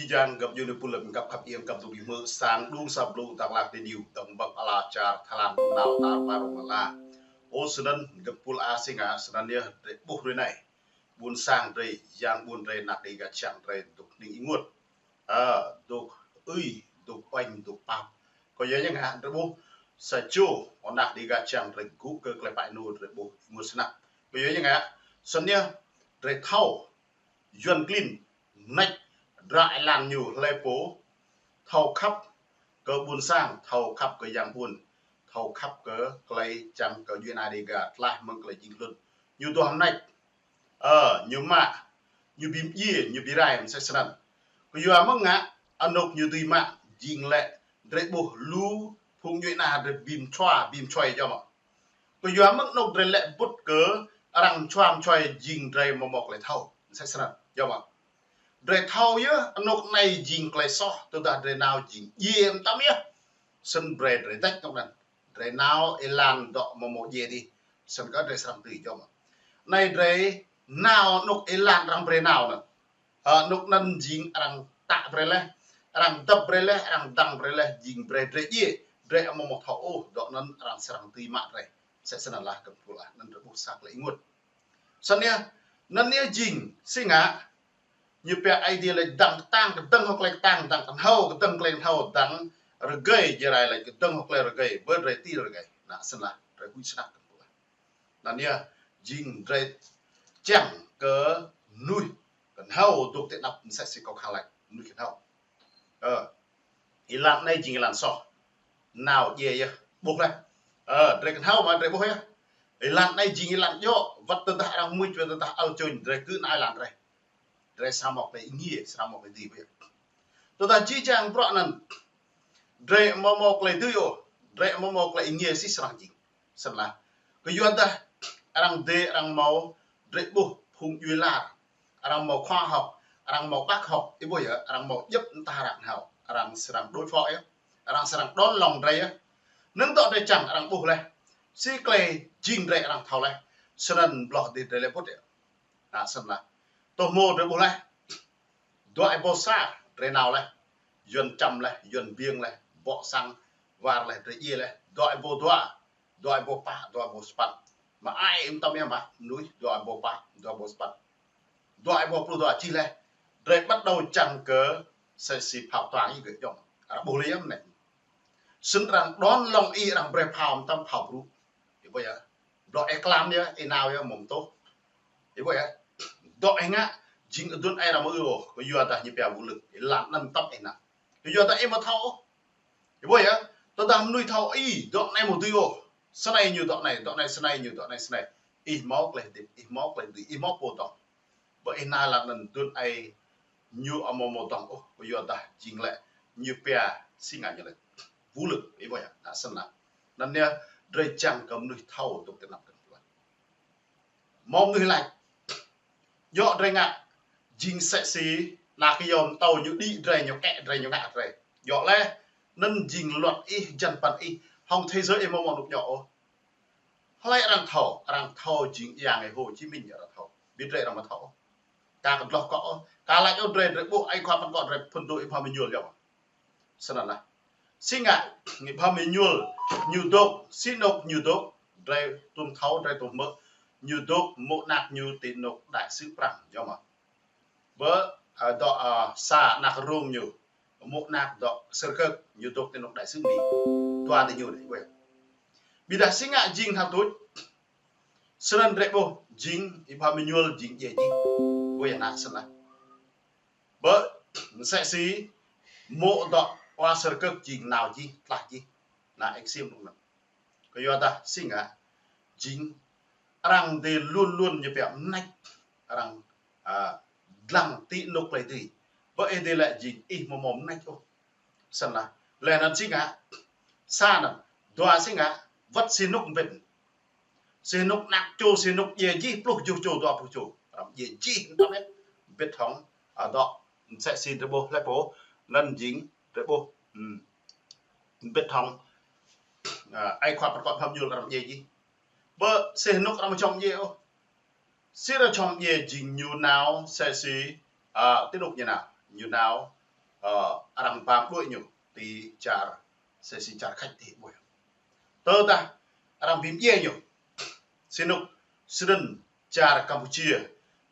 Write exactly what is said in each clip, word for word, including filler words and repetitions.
Yang găp djuai ƀing pul lăp găp khăp ieng găp duk ƀing mơ̆ sang đung sa blung Dak Lak Rêdiu, dơ̆ng ƀơ̆ng ala čar Thái Lan nao tar ƀar rŏng lala. Ơ, snăn găp pul a sing a, snăn yơh drei ƀuh ră anai. Ƀuôn sang drei, yang ƀuôn drei, anak Dêga čang drei dôk ning ênguôt. Ơ, dôk ưi, dôk uănh, dôk pap. Kơ yua yang a, drei ƀuh sa čô anak Dêga čang drei gŭ kơ klei pă ênô drei ƀuh ênguôt snăk. Kơ yua yang a, snăn yơh drei thâo Yuăn klin mnêč dră êlan ñu hlei pô thâo khăp kơ ƀuôn sang, thâo khăp kơ yang ƀuôn, thâo khăp kơ klei čang kơ djuai ania Dêga, tlaih mơ̆ng klei jing hlŭn. Ñu duah mnêč, ơ, ñu mă, ñu bi mdjiê, ñu bi rai, msĕ snăn. Kơ yua mơ̆ng ngă, anôk ñu dưi mă, jing lĕ, drei ƀuh lu phung djuai ania drei bi mčua, bi mčuai yơh mơ̆. Kơ yua mơ̆ng anôk drei lĕ bŭt kơ arăng mčua mčuai jing drei amâo mâo klei thâo. Msĕ snăn, yơh mơ̆. Drei thâo yơh, anôk anei jing klei soh, tơdah drei nao jing djiê mtam yơh. Snăn brei drei dăč anôk anăn. Drei nao êlan dŏ amâo mâo djiê dih. Snăn kơ drei srăng dưi, yơh mơ̆. Anei drei nao anôk êlan arăng brei nao anăn. Ơ, anôk anăn jing arăng tă brei leh, arăng dăp brei leh, arăng dăng brei leh, jing brei drei djiê, drei amâo mâo thâo ôh, dŏ anăn arăng srăng dưi mă drei. Msĕ snăn lah găp pul a, anăn drei ƀuh sa klei ênguôt. Snăn yơh, anăn yơh jing, si ngă, ñu pia Aê Diê lač dăng ktang, kdơ̆ng hŏng klei ktang, dăng knhâo, kdơ̆ng klei knhâo, dăng rơgơi, Jarai lač kdơ̆ng hŏng klei rơgơi, ƀơi drei ti rơgơi. Anăn snăn lah, drei huĭ snăk găp pul a. Anăn yơh, jing drei čang kơ mnuih knhâo dôk ti anăp msĕ si kâo khăng lač, mnuih knhâo. Ơ, êlan anei jing êlan soh. Nao djiê yơh, ƀuh leh. Ơ, drei knhâo mă drei ƀuh yơh. Êlan anei jing êlan djŏ, wăt tơdah arăng mưč, wăt tơdah ăl čôñ, drei kơ nao êlan drei. Drei srăng mâo klei êngiê, srăng mâo klei dưi ƀiă. Tơdah jih jang bruă anăn, drei amâo mâo klei dưi ôh, drei amâo mâo klei êngiê si srăng jing. Snăn lah. Kơ yua dah arăng dê, arăng mâo, drei ƀuh phung djuai lar, arăng mâo khoa học, arăng mâo bác học, ih ƀuh yơh, arăng mâo djŏp mta arăng hao, arăng srăng đối phó yơh, arăng srăng đón lòng drei yơh. Năng dŏ drei čang arăng ƀuh leh. Si klei jing drei arăng thâo leh. Snăn bloh dih drei lĕ bŭt yơh. Anăn snăn lah. Tơ hmô drei ƀuh leh. Dua êbâo sa drei nao leh. Yuăn čăm leh, Yuăn biêng leh, bŏ sang war leh, drei djiê leh. Dua êbâo dua, dua êbâo pă, dua êbâo sa păn. Mă ai mtam yơh mă, mnuih dua êbâo pă, dua êbâo sa păn. Dua êbâo pluh dua čih leh. Drei bắt đầu čang kơ msĕ si phao toang ih gơ̆ djŏ. Arăng ƀuh leh yơh mnêč. Snăn arăng đón lòng ih, arăng brei phao mtam phao brŭ. Ih ƀuh yơh. Bloh ih klam yơh, ih nao yơh, amâo mtô. Ih ƀuh yơh. Dŏ ih ngă, jing aduôn aê arăng amâo ư ôh, kơ yua dah ñu pia vũ lực. Êlan anăn mtam ih nao. Kơ yua dah ih amâo thâo ôh. Ih ƀuh yơh. Tơdah mnuih thâo ih, dŏ anei amâo dưi ôh. Snei ñu dŏ anei, dŏ anei snei ñu, dŏ anei snei. Ih mâo klei hdĭp, ih mâo klei dưi, ih mâo pô dŏng. Ƀơ ih nao êlan anăn aduôn aê ñu amâo mâo dŏng ôh, kơ yua dah jing lĕ ñu pia si ngă ñu lĕ. Vũ lực, ih ƀuh yơh, anăn snăn lah. Anăn yơh, drei čang kơ mnuih thâo dôk ti anăp găp pul a. Mâo mnuih lač. Djŏ drei ngă, jing msĕ si, anak kyâo mtâo ñu đĭ drei, ñu kĕ drei, ñu ngă drei. Djŏ leh, anăn jing luật ih, jăn păn ih, hŏng thế giới ih amâo mâo anôk djŏ ôh. Hlei arăng thâo, arăng thâo jing Yang Hồ Chí Minh arăng thâo. Ƀiădah drei arăng amâo thâo. Ka kdloh kŏ ôh, ka lač ôh drei, drei ƀuh ai khua păn kŏ drei phŭn dô Y Bham Êñuôl yơh. Snăn lah. Si ngă, Y Bham Êñuôl, ñu dôk, si anôk ñu dôk, drei tuôm thâo, drei tuôm hmư̆, ñu dôk, mô̆ anak ñu ti anôk đại sứ Prăng, yơh mơ̆. Ƀơ, ơ, dŏ, ơ, sa anak rông ñu, mô̆ anak dŏ Sơrkơk, ñu dôk ti anôk đại sứ Mi. Dua diñu anei, weh. Ƀiădah si ngă jing hơtuč, snăn drei ƀuh jing Y Bham Êñuôl jing djiê jih. Weh anăn snăn lah. Ƀơ, msĕ si, mô̆ dŏ wa Sơrkơk jing nao jih, tlaih jih. Anăn ih ksiêm anôk anăn. Kơ yua dah si ngă, jing arăng dê luôn luôn ñu pia mnêč, arăng, a, dlăng ti anôk klei dưi. Ƀơ ih dê lĕ jing ih amâo mâo mnêč ôh. Snăn lah. Leh anăn si ngă, sa anăn, dua si ngă, wăt si anôk mbĭt. Si anôk anak čô, si anôk djiê jih, pluh kjuh čô, dua pluh čô. Arăng djiê jih, mtam yơh. Mbĭt hŏng, a, dŏ, msĕ si drei ƀuh hlei pô, anăn jing, drei ƀuh, hmm, mbĭt hŏng, a, ai khua păn kŏ Y Bham Êñuôl arăng djiê jih. Ƀơ si anôk arăng amâo čŏng djiê ôh. Si arăng čŏng djiê jing ñu nao msĕ si, a, ti anôk ñu nao. Ñu nao, Ơ, arăng pơm đuaĭ ñu ti čar, sĕ si čar Khač ti ƀuh. Tơdah arăng ƀing djai ñu. Sĭt nik, sĭt nik čar Campuchia,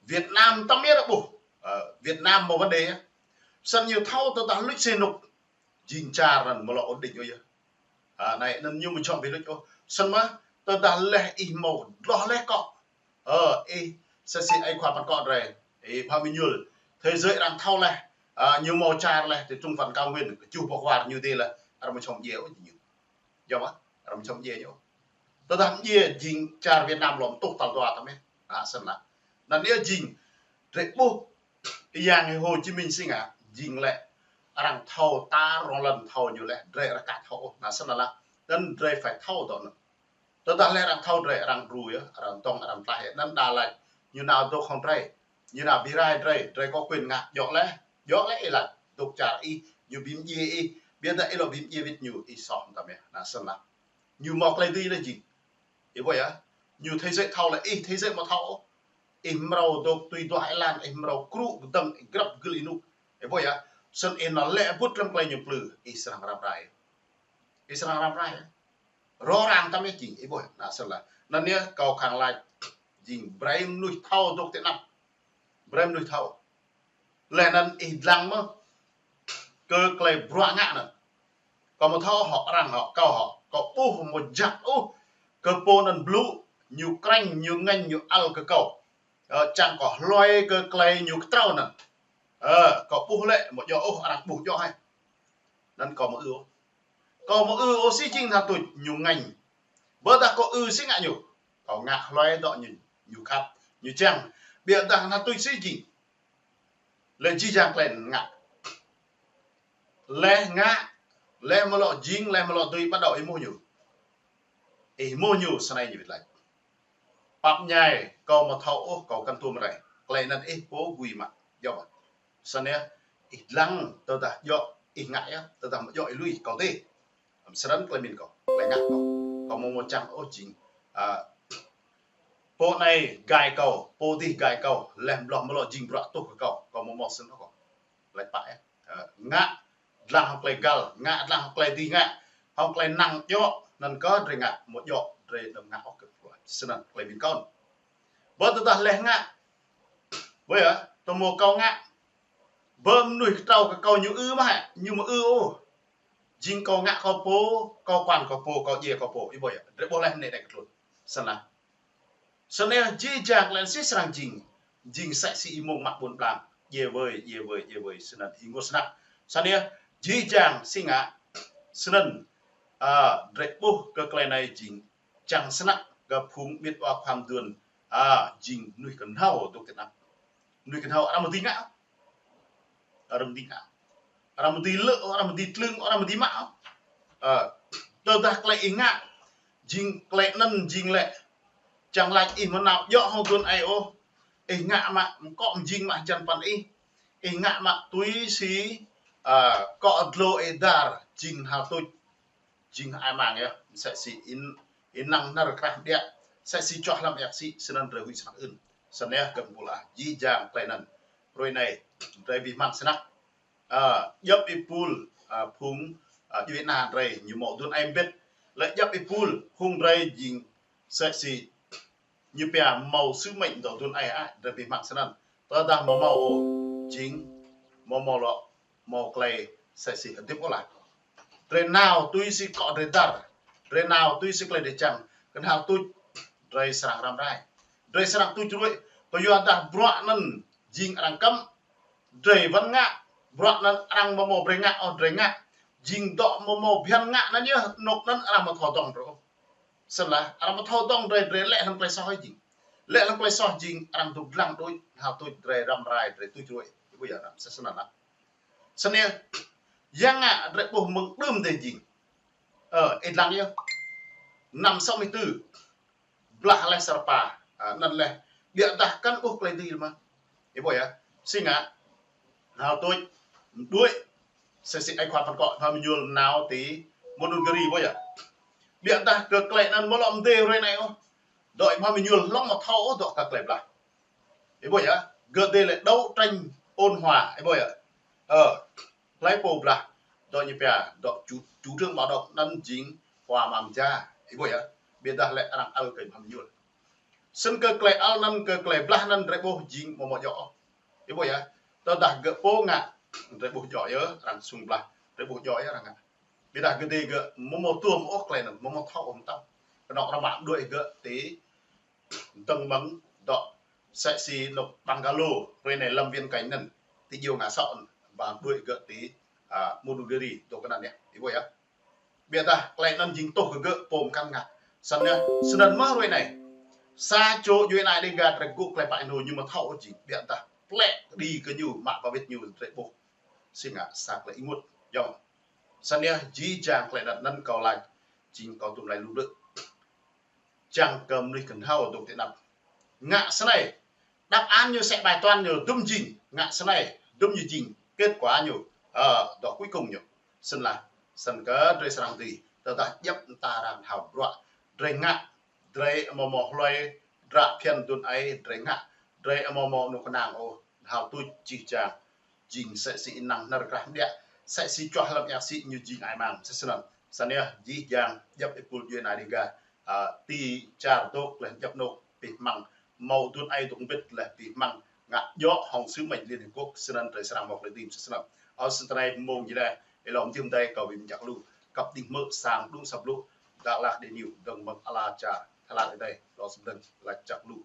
Việt Nam tăm yơh ƀuh. Ơ, Việt Nam mâo vấn đề yơh. Sĭt ñu thâo tơdah luč sĭt nik jing čar anŭn mlŏ ổn định ôh yơh. Ơ, anai anŭn ñu mơčŏng ƀu luč ôh. Sĭt mơ̆, tơdah leh ih mâo dloh leh kŏ. Ơ, ih, sĕ si ai khua păn kŏ drei. Ih, pha mi ñul. Thế giới arăng thâo leh. Ơ, ñu mâo čar leh, ti trung văn cao nguyên, kơ čuh boh kwar ñu dê leh. Arăng mơčŏng djai ôh ñu. Yơh mơ̆, arăng mơčŏng djai ñu. Tơdah djai jing čar Việt Nam lŏm tuh tal dua tăm yơh. Ơ, sĭt lah. Anŭn yơh jing. Drei ƀuh Yang Hồ Chí Minh si ngă, jing lĕ arăng thâo ta rŏng lăn thâo ñu lĕ, drei rơkă thâo ôh, anŭn sĭt lah. Anŭn drei phải thâo dŏ anŭn. Tơdah lĕ arăng thâo drei, arăng đru yơh, arăng tŏng, arăng tlaih yơh, anŭn đa lač, ñu nao dŏ hăng drei, ñu nao bi rai drei, drei kơ quyền ngă, djŏ lĕ, djŏ lĕ ih lač, dŏ čar ih, ñu ƀing djai ih, ƀiădah ih lŏ ƀing djai wĭt ñu, ih soh tăm yơh, anŭn sĭt lah. Ñu mâo klei dưi lĕ jing. Ih ƀuh yơh. Ñu thế giới thâo lĕ ih, thế giới mâo thâo ôh. Ih mrâo dŏ tui duah ih lăng, ih mrâo krŭ kơdơ̆ng, ih grăp gưl ih nuk. Ih ƀuh yơh. Sĭt ih nao lĕ bŭt lăm klei ñu plư, ih srăng răm rai. Ih srăng răm rai. Rŏ răng tăm yơh jing, ih ƀuh, anŭn sĭt lah. Anŭn yơh kâo khăng lač jing brei mnuih thâo dŏ ti anăp. Brei mnuih thâo. Leh anŭn ih dlăng mơ̆, kơ klei bruă ngă anŭn. Kâo mơ̆ thâo hŏ, arăng hŏ, kâo hŏ, kâo ƀuh mơ̆ jăk ôh, kơ pô anŭn blŭ, ñu krĕng, ñu ngêñ, ñu ăl kơ kâo. Ơ, čang kâo hloi kơ klei ñu kơtrâo anŭn. Ơ, kâo ƀuh lĕ, mơ̆ djŏ ôh, arăng ƀuh djŏ hă. Anŭn kâo mơ̆ ư ôh. Kâo mơ̆ ư ôh si jing hơtuč ñu ngêñ. Ƀôdah kâo ư si ngă ñu. Kâo ngă hloi dŏ ñu, ñu khăp, ñu čang. Ƀiădah hơtuč si jing. Lĕ jih jang klei ngă. Leh ngă, leh mlŏ jing, leh mlŏ dưi bắt đầu ih mơ̆ ñu. Ih mơ̆ ñu snei ñu wĭt lač. Pap ñai, kâo mơ̆ thâo ôh, kâo kăn tuôm rai. Klei anŭn ih pô gui mă. Djŏ mơ̆. Sĭt yơh, ih dlăng tơdah djŏ ih ngă yơh, tơdah mơ̆ djŏ ih lui kâo tih. Srăng klei min kâo, klei ngă kâo. Kâo mơ̆ mơ̆ čang ôh jing. Ơ, pô anai gai kâo, pô dih gai kâo, leh mlŏ mlŏ jing bruă tuh kơ kâo, kâo mơ̆ mơ̆ srăng kâo. Lač pă yơh. Ơ, ngă dlăng hăng klei găl, ngă dlăng hăng klei dih ngă, hăng klei năng djŏ, anŭn kơ drei ngă, mơ̆ djŏ, drei anăm ngă ôh kơ pô. Sĭt anŭn klei min kâo. Ƀôdah tơdah leh ngă. Ƀôdah yơh, tơmô kâo ngă. Ƀơ mnuih kơtrâo kơ kâo ñu ư mơ̆ hă, ñu mơ̆ ư ôh. Jing kâo ngă kâo pô, kâo kuan kâo pô, kâo djai kâo pô. Ih ƀuh yơh, drei ƀuh leh anai đĕ kơ tluôn. Sĭt lah. Sĭt yơh jih jang klei si srăng jing. Jing sĕ si ih mơ̆ng mă ƀôn blang. Djai wơi, djai wơi, djai wơi. Sĭt anŭn ih ngô snăk. Sĭt yơh jih jang si ngă. Sĭt anŭn, ơ, drei ƀuh kơ klei anai jing. Čang snăk kơ phung ƀit wa khua mduôn. Ơ, jing mnuih kơnhâo dŏ ti anăp. Mnuih kơnhâo arăng mơ̆ dưi ngă. Arăng mơ̆ dưi ngă. Arăng mơ̆ dưi lơ, arăng mơ̆ dưi tlưng, arăng mơ̆ dưi mă. Ơ, tơdah klei ih ngă, jing klei anŭn jing lĕ. Čang lač ih mơ̆ nao djŏ hăng duôn ai ôh. Ih ngă mă, mkŏ mjing mă hơjăn păn ih. Ih ngă mă tui si, ơ, kŏ dlô ih dar, jing hơtuč. Jing ai mang yơh, sĕ si in, in năng năr krah biă, sĕ si čoh lăm yak si, sĭt anŭn drei huĭ snăk ưn. Sĭt yơh kơ ƀuh lah, jih jang klei anŭn. Hrơi anai, drei ƀu hmăng snăk. Ơ, djŏp ih pul, ơ, phung, ơ, djuê ana drei, ñu mâo duôn ai mbĭt. Lĕ djŏp ih pul, phung drei jing, sĕ si, ñu pia mâo sứ mệnh dŏ duôn ai ah, drei ƀu hmăng sĭt anŭn. Tơdah mơ̆ mâo ôh, jing, mơ̆ mâo lŏ, mâo klei sĕ si hơdip ôh lah. Drei nao tui si kŏ drei dar. Drei nao tui si klei drei čang. Kơnhal tuč. Drei srăng răm rai. Drei srăng tuč ruai. Kyuadah bruă anŭn jing arăng kăm. Drei wăn ngă. Bruă anŭn arăng mơ̆ mâo brei ngă ôh drei ngă. Jing dŏ mơ̆ mâo bhiăn ngă anŭn yơh. Anŏ anŭn arăng mơ̆ thâo dŏng drei ôh. Sĭt lah. Arăng mơ̆ thâo dŏng drei, drei lĕ hlăm klei soh jing. Lĕ hlăm klei soh jing. Arăng dŏ dlăng đôč. Kơnhal tuč drei răm rai. Drei tuč ruai. Ih ƀuh yơh anŭn. Sĭt sĭt anŭn lah. Sĭt yơh, yang ngă drei ƀuh mơ̆ng đưm dê jing. Ơ, ih dlăng yơh. Năm sáu mươi tư. Blah leh sa rơpa. Ơ, anŭn leh. Ƀiădah kăn ƀuh klei dưi mơ̆. Ih ƀuh yơh. Si ngă. Kơnhal tuč. Đuaĭ. Sĕ si ai khua păn kŏ, pha mơñul nao ti. Mơnun gơri ƀuh yơh. Ƀiădah kơ klei anŭn mơ̆ lŏm dê hrơi anai ôh. Dŏ ih pha mơñul hlŏng mơ̆ thâo ôh dŏ kơ klei blah. Ih ƀuh yơh, gơ̆ dê lĕ đấu tranh ôn hòa, ih ƀuh yơh. Ơ, Hlơi pô blah, dŏ ñu pia, dŏ chủ, chủ trương bạo động anŭn jing khua mơ̆ng ja. Ih ƀuh yơh, ƀiădah lĕ arăng ăl kơ mơ̆ng ñuôl. Snăn kơ klei ăl anŭn, kơ klei blah anŭn drei ƀuh jing mơ̆ mơ̆ djŏ. Ih ƀuh yơh, tơdah gơ̆ pô ngă, drei ƀuh djŏ yơh, arăng sung blah, drei ƀuh djŏ yơh arăng ngă. Ƀiădah gơ̆ dê gơ̆ mơ̆ mơ̆ tuôm ôh klei anŭn, mơ̆ mơ̆ thâo ôh tăm. Kơnŏk arăng mă đuaĭ gơ̆ ti dơ̆ng mơ̆ng dŏ sĕ si anŏ bungalow, hrơi anai lâm viên cảnh anŭn, ti djŏ ngă sŏ anŭn, ba đuaĭ gơ̆ ti, a, Mondulkiri, dŏ kơ anŭn yơh, ih ƀuh yơh. Ƀiădah klei anŭn jing tuh kơ gơ̆ pô mkăn ngă. Snăn yơh, snăn mơ̆ hrơi anai. Sa čô djuai ania Đêga drei gŭ klei pă ênô ñu mơ̆ thâo ôh jing. Ƀiădah plĕ kơđi kơ ñu mă ba wĭt ñu drei ƀuh. Si ngă sa klei ênguôt. Yơh. Snăn yơh jih jang klei anŭn anŭn kâo laĭ. Jing kâo tŭm laĭ lu blư̆. Čang kơ mnuih kơnhâo dŏ ti anăp. Ngă snei. Đáp án ñu sĕ bài toán ñu dŭm jing. Ngă snei. Dŭm ñu jing. Kết quả ñu. Ơ, dŏ cuối cùng ñu. Snăn lah. Snăn kơ drei srăng dưi. Tơdah djŏp mta arăng thâo bruă. Drei ngă. Drei amâo mâo hlơi. Dră phiăn dŭn ai. Drei ngă. Drei amâo mâo anŏ kơnang ôh. Thâo tuč jih jang. Jing sĕ si ih năng hnơr krah mđiă, sĕ si čuah hlăm yak si ñu jing ai mang, sĕ snăn. Snăn yơh, jih jang, djŏp êpul djuai ania Đêga, a, ti čar dŏ leh djŏp anŏ, pih măng, mâo dŭn ai dŏ mbĭt leh pih măng, ngă djŏ hŏng sứ mệnh Liên Hiệp Quốc, snăn drei srăng mâo klei dưi, sĕ snăn. Ơ snăn anai mông jih leh, ih lŏ mjưh mdei kâo wĭ mjăk lu, kăp đĭng hmư̆ sang đŭng sa blŭ, Dak Lak Daily News, dơ̆ng mơ̆ng ala čar, Thái Lan ih dei, lŏ sum dơ̆ng, lač čăk lu.